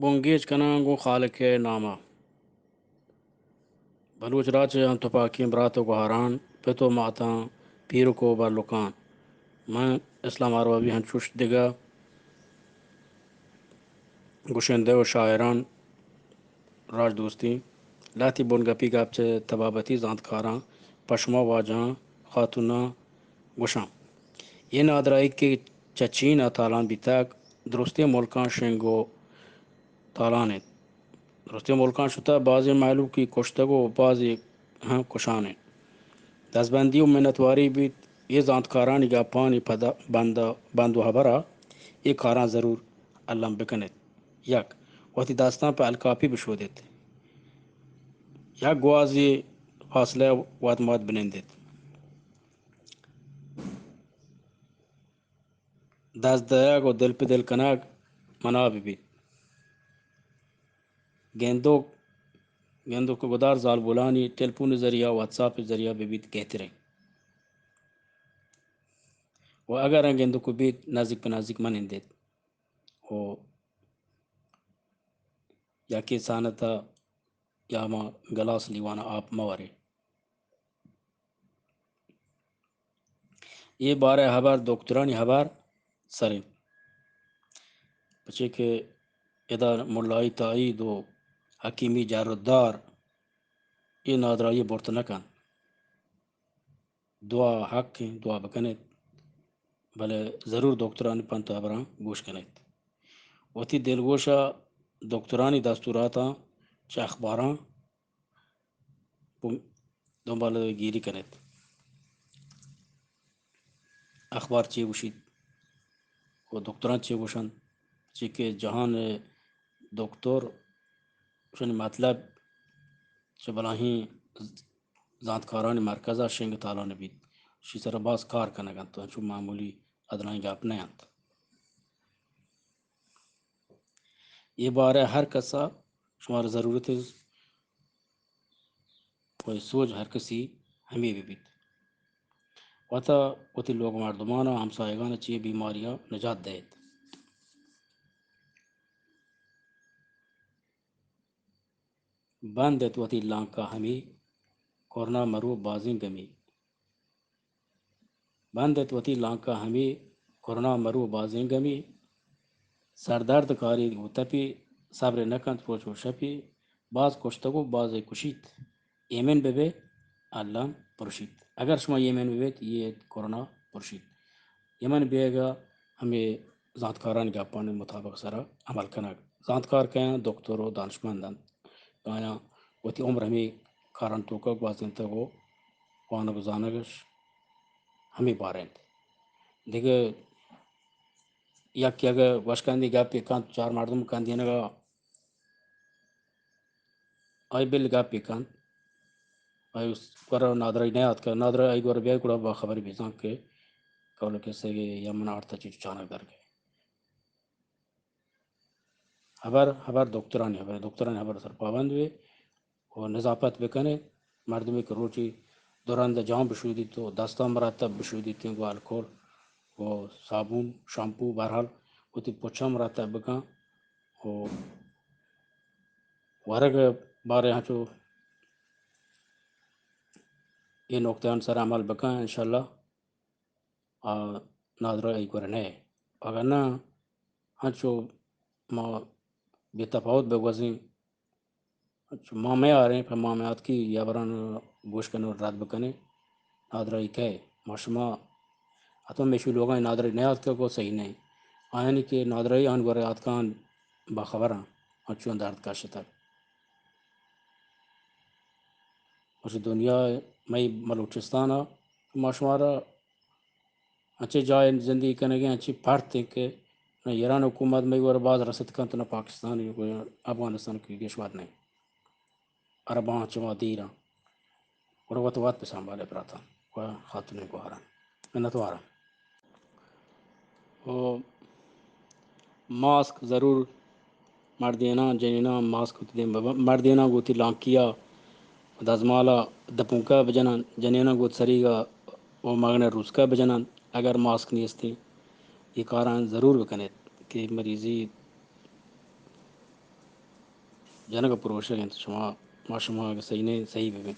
بنگیج کناں گوں خالق ءِ نام ءَ۔ بلوچ راج ءِ ہم تپاکیں برات ءُ گوہاراں، پت ءُ ماتاں، پیرک ءُ بلکاں، من اسلام آروابی ہنچوش دگہ گشندہ ءُ شاعراں راج دوستیں لہتی بنگپی گپ چہ تبابتی زانتکاراں پہ شما واجہاں خاتوناں گوشاں۔ اے نادراہی کہ چہ چین ءَ تالان بیتگ، درستیں ملکاں شنگ ءُ تالان اِنت۔ درستیں ملکاں شتہ بازیں مہلوکی کشتگ ءُ بازے ہم کشان اِنت۔ دزبندی ءُ منتواری بیت، اے زانتکارانی گپانی پدا بند، بند ءُ ہبر ءَ اے کاراں ضرور الم بکن اِت۔ یک، وتی دستاں پہ الکاپی بشودیت۔ یک گوازی فاصلہ ءَ وت مات بنندیت۔ دست دئیگ ءُ دل پہ دل کنگ منع بہ بیت۔ گندوک، گندوک ءُ گدار زالبولانی ٹیلیفون ءِ ذریعہ، واتساپ ءِ ذریعہ بہ بیت گہتر اِنت۔ ءُ اگر گندوک بیت، نزیک پہ نزیک منندیت ءُ یکے سانت ءَ یا ہما گلاس لیوان ءَ آپ مہ ورے۔ اے بارہ ءَ ہبر دکترانی ہبر سر اِنت، پچے کہ ادا ملائی تائید ءُ حکیمی جر ءُ دار اے نادراہی برت نہ کنت۔ دعا حق اِنت، دعا بکن اِت، بلے ضرور دکترانی پنت ءُ ہبراں گوش کن اِت۔ وتی دلگوش ءَ دکترانی دستوراتاں چہ اخباراں دنبال گیری کن اِت۔ اخبار چے گوشیت ءُ دکتراں چے گوشنت، چے کہ جہان ءِ دکتر، شنی مطلب چہ بلاہیں زانتکارانی مرکز ءَ شنگ تالان بیت، شی سر ءَ باز کار کنگ اَنت، انچو معمولی ادنائی گپ نہ اَنت۔ اے بارہ ءَ ہر کس ءَ شمارا ضرورت اِنت ءُ سوج ہر کسی ہمے بہ بیت۔ وت ءَ وتی لوگ مردمان ءَ ہمسایگان ءَ چہ اے بیماری ءَ نجات دئیت۔ بند اِت وتی لانک ءَ ہمے، کرونا مرو بازیں گمی۔ بند اِت وتی لانک ءَ ہمے، کرونا مرو بازیں گمی۔ سردرد کاری گوں تپی، صبر نہ کنت روچ ءُ شپی۔ باز کشتگ ءُ بازے کشیت، ایمن بہ بئے، الم پرشیت۔ اگر شما ایمن بہ بیت، اے کرونا پرشیت۔ ایمن بیگ ءَ ہمے زانتکارانی گپانی مطابق سر ءَ عمل کنگ۔ زانتکار کئے اَنت؟ دکتر ءُ دانشمند اَنت۔ آیاں وتی عمر ہمے کارانی توک ءَ گوازینتگ ءُ وانگ ءُ زانگ اِش ہمے بار اِنت۔ دگہ یکے اگہ گوشکندی گپے کنت، چار مردم کندینگ ءَ آئی بل گپے کنت، آئی گورا نادراہی نیاتکہ، نادراہی آئی گورا بیائے گڑا باخبر بزاں کہ کول کسے یا من آرتا چیز چانگ در گئے۔ ہبر، ہبر دکترانی ہبر، دکترانی ہبر سر پابند بے ءُ نظافت بکنے۔ مردمی کہ روچی دو رند جام بشودیت ءُ دستاں مرتب بشودیت گوں الکل ءُ صابون، شامپو، بہرحال وتی پچاں مرتب بکن ءُ ورگ بارے ہنچو اے نقطہان سر عمل بکن، انشاءاللہ آ نادراہی گورا نئے۔ اگر نہ، ہنچو ما بے تفاوت بگوزیں، ہنچو ما میاریں، پہ ما میاتکی یا بران گوش کنو رد بکنے، نادراہی کئے؟ ما شما حتما میشی لوگاں نادراہی نیاتکگ ءُ صحیح نئے۔ آیانی کہ نادراہی آن گورا آتکان باخبراں، ہنچو درد کشتگ۔ وش دنیا مئی بلوچستان ءَ ما شمارا انچیں جاہ زندگی کنگیں، انچیں پرت ایں کہ نہ ایران حکومت مئی گورا باز رست کنت، نہ پاکستان، افغانستان کہ گیش وت نہیں۔ عرباں چما دیراں۔ گڑا وت وت بسنبالے براتاں و خاتونیں گوہاراں۔ منتواراں۔ و ماسک ضرور مردیناں، جنیناں ماسک وتی دیم ببن۔ مردیناں گوں وتی لانکیا دزمالا دپونکا بجنن، جنیناں گوں وتی سریگا و مغنہ روسکا بجنن۔ اگر ماسک نیستیں، اے کاراں ضرور بکنیت کہ مریضی جنگ ءَ پروشگ ءَ اِنت، شما، ما شما اگہ صحیح نہ، صحیح بہ بیں۔